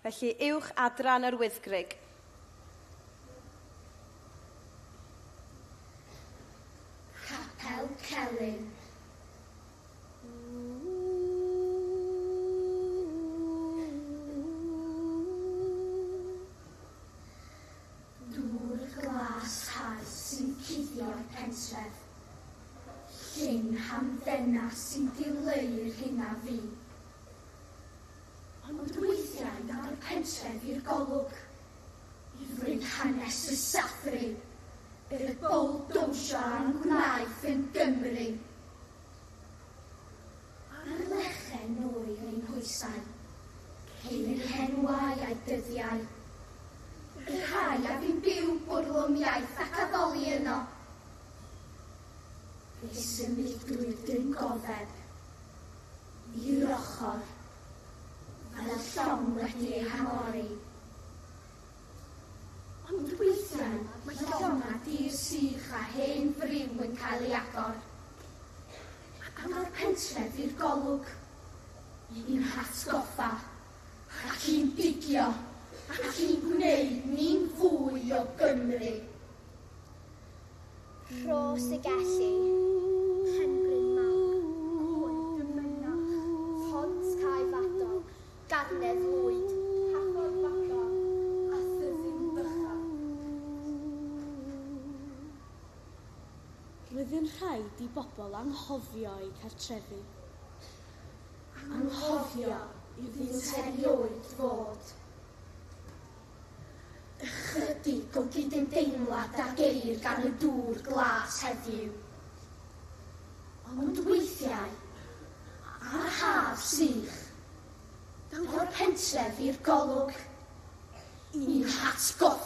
Felly, uwch adran yr Wyddgrug. Capel Celyn. Dŵr glas hardd sy'n cuddio'r pentref. Llyn hamddena sy'n dileu'r hyn a fu. Ond weithiau daw'r pentref i'r golwg, i fryn hanes y sathru, y bowldowsio a'n gwnaeth yn Gymru. Ar lechen oer ein hoesau, ceir yr hen waeau dyddiau, y rhai a fu'n byw bwrlwm iaith ac addoli yno. Fe symudwyd yn gofeb i'r ochr, fel llong wedi ei hangori. Ond weithiau mae llongau dir sych a hen friw yn cael ei agor, a daw'r pentref i'r golwg, i'n hatgoffa, ac i'n digio, ac i'n gwneud ni'n fwy o Gymry. Rhos y Gelli, Penbryn Mawr, Coed y Mynach, Pont Cae Fadog, Garnedd Lwyd, Hafod Fadog a Thyddyn Bychan. Roedd yn rhaid i bobl anghofio eu cartrefi. Anghofio iddynt erioed fod. Ychydig o gydymdeimlad a geir gan y dŵr glas heddiw. Ond weithiau, ar haf sych, daw'r pentref i'r golwg, i'n hatgoffa.